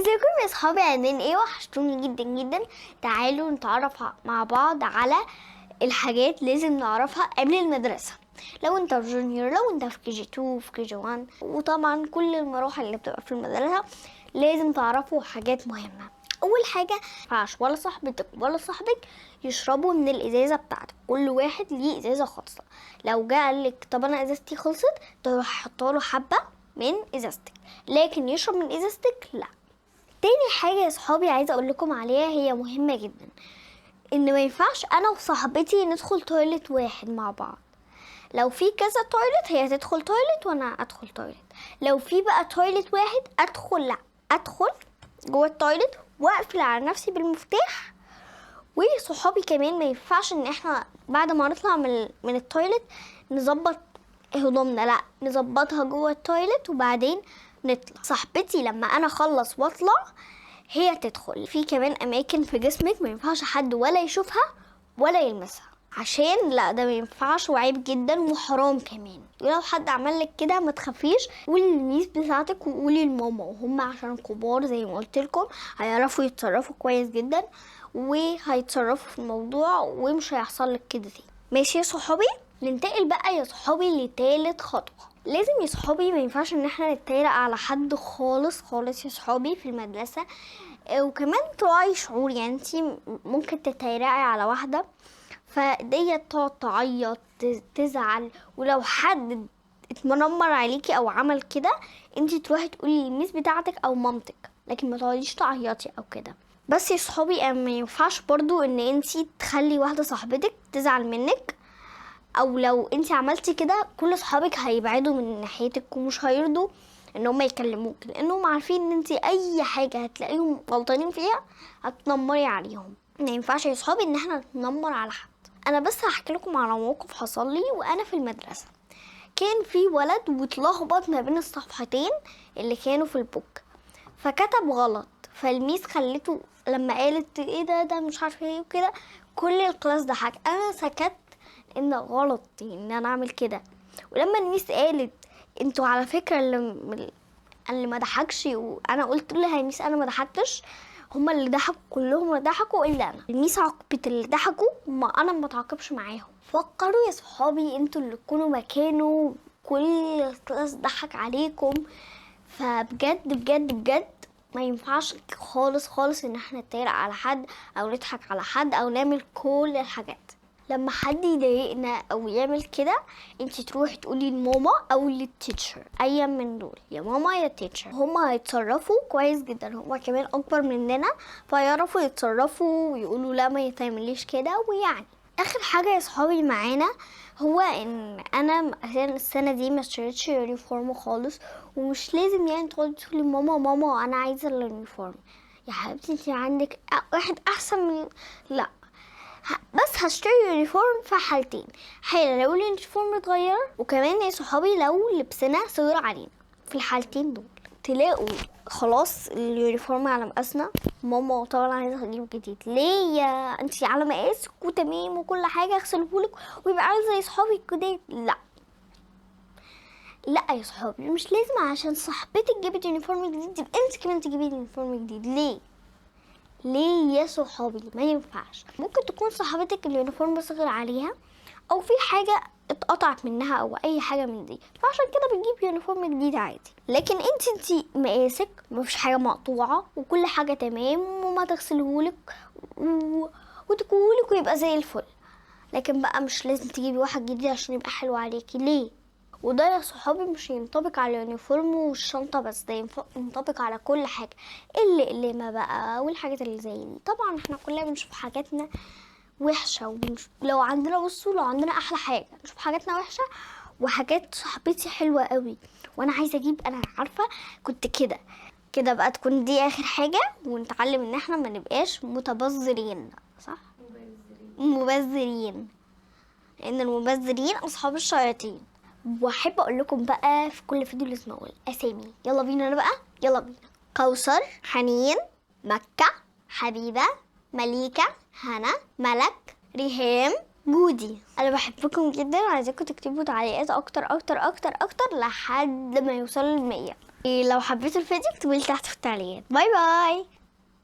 ازيكم يا اصحابي؟ عاملين ايه؟ وحشتوني جدا جدا. تعالوا نتعرف مع بعض على الحاجات لازم نعرفها قبل المدرسة، لو انت في junior، لو انت في KG 2، في KG 1، وطبعا كل المراحل اللي بتبقى في المدرسة لازم تعرفوا حاجات مهمة. اول حاجة، ما ينفعش ولا صاحبتك ولا صاحبك يشربوا من الازازة بتاعتك، كل واحد ليه ازازة خاصة. لو جه قال لك طب انا ازازتي خلصت، تروح حاطه له حبة من ازازتك، لكن يشرب من ازازتك لا. تاني حاجة يا صحابي عايزة اقول لكم عليها، هي مهمة جدا، ان ما ينفعش انا وصاحبتي ندخل toilet واحد مع بعض. لو في كذا toilet هي تدخل toilet وانا ادخل toilet، لو في بقى toilet واحد ادخل، لا ادخل جوه ال toilet واقفل على نفسي بالمفتاح. وصحابي كمان ما ينفعش ان احنا بعد ما نطلع من ال toilet نظبط هدومنا، لا نظبطها جوه ال toilet وبعدين نطلع. صاحبتي لما انا اخلص واطلع هي تدخل. في كمان اماكن في جسمك ما ينفعش حد ولا يشوفها ولا يلمسها، عشان لا ده ما ينفعش وعيب جدا وحرام كمان. ولو حد عمل لك كده ما تخافيش، قولي لل miss بتاعتك وقولي لماما، وهم عشان كبار زي ما قلت لكم هيعرفوا يتصرفوا كويس جدا وهيتصرفوا في الموضوع ومش هيحصل لك كده تاني. ماشي يا صحابي؟ ننتقل بقى يا صحابي لتالت خطوة. لازم يا صحابي ما ينفعش ان احنا نتريق على حد خالص خالص يا صحابي في المدرسة، وكمان تراعي شعور، انتي ممكن تتريقي على واحدة فديت تقعد تعيط تزعل، ولو حد اتنمر عليكي او عمل كده انتي تروحي تقولي للميس بتاعتك او مامتك، لكن ما تقعديش تعيطي او كده. بس يا صحابي ما ينفعش برضو ان انتي تخلي واحدة صاحبتك تزعل منك، او لو انتي عملتي كده كل صحابك هيبعدوا من ناحيتك ومش هيرضوا ان هم يكلموك، لانهم عارفين ان انتي اي حاجة هتلاقيهم غلطانين فيها هتنمري عليهم. ما ينفعش يا صحابي ان احنا نتنمر على حد. انا بس هحكي لكم على موقف حصل لي وانا في المدرسة. كان في ولد واتلخبط ما بين الصفحتين اللي كانوا في ال book، فكتب غلط، فال miss خلته لما قالت ايه ده، ده مش عارفه ايه وكده، كل ال class ضحك. انا سكت ان غلط ان انا اعمل كده. ولما ال miss قالت انتوا على فكرة اللي ما ضحكش، وانا قلت لها يا miss انا ما ضحكتش، هما اللي ضحكوا كلهم اللي ضحكوا الا انا. ال miss عاقبت اللي ضحكوا، ما انا ما اتعاقبش معاهم. فكروا يا صحابي انتوا اللي تكونوا مكانه، كل ال class ضحك عليكم. فبجد بجد بجد ما ينفعش خالص خالص ان احنا نتريق على حد او نضحك على حد او نعمل كل الحاجات. لما حد يضايقنا او يعمل كده انتي تروحي تقولي لماما او لل teacher، ايا من دول، يا ماما يا teacher، هما هيتصرفوا كويس جدا، هما كمان اكبر مننا فيعرفوا يتصرفوا ويقولوا لا ما يتعمليش كده. اخر حاجة يا صحابي معانا هو ان انا اساسا السنة دي ما اشتريتش uniform خالص، ومش لازم تقعدي تقولي ماما ماما انا عايزه ال uniform. يا حبيبتي انتي عندك واحد احسن من، لا بس هشتري uniform في حالتين، حالة لو ال uniform اتغير، وكمان يا صحابي لو لبسنا صغير علينا. في الحالتين دول تلاقوا خلاص ال uniform على مقاسنا، ماما طبعا عايزه اجيب جديد. ليه يا انتي على مقاسك وتمام وكل حاجة اغسلهولك ويبقى عامل زي صحابي الجداد؟ لا لا يا صحابي مش لازم عشان صاحبتك جابت uniform جديد يبقى انت كمان تجيبي uniform جديد. ليه؟ ليه يا صحابي؟ ما ينفعش. ممكن تكون صاحبتك ال uniform صغير عليها او في حاجة اتقطعت منها او اي حاجة من دي، فعشان كده بتجيب uniform جديد عادي. لكن انتي مقاسك مفيش حاجة مقطوعة وكل حاجة تمام، وما تغسلهولك وتكوهولك ويبقى زي الفل. لكن بقى مش لازم تجيبي واحد جديد عشان يبقى حلو عليكي. ليه؟ وده يا صحابي مش ينطبق على ال uniform والشنطة بس، ده ينطبق على كل حاجة، الأقلمة بقى والحاجات اللي زي دي. طبعا احنا كلنا بنشوف حاجاتنا وحشة، لو عندنا بصوا لو عندنا أحلى حاجة نشوف حاجاتنا وحشة وحاجات صاحبتي حلوة قوي وأنا عايزة أجيب، أنا عارفة كنت كده كده بقى. تكون دي آخر حاجة، ونتعلم إن احنا ما نبقاش متبذرين، صح؟ مبذرين. مبذرين، لأن المبذرين أصحاب الشياطين. واحب اقول لكم بقى في كل فيديو لازم اقول اسامي. يلا بينا انا بقى، يلا بينا. كوثر، حنين، مكة، حبيبة، مليكة، هنا، ملك، ريهام، جودي. انا بحبكم جدا وعايزاكم تكتبوا تعليقات اكتر اكتر اكتر اكتر لحد ما يوصلوا ل100. لو حبيتوا الفيديو اكتبوا لي تحت في التعليقات. bye bye.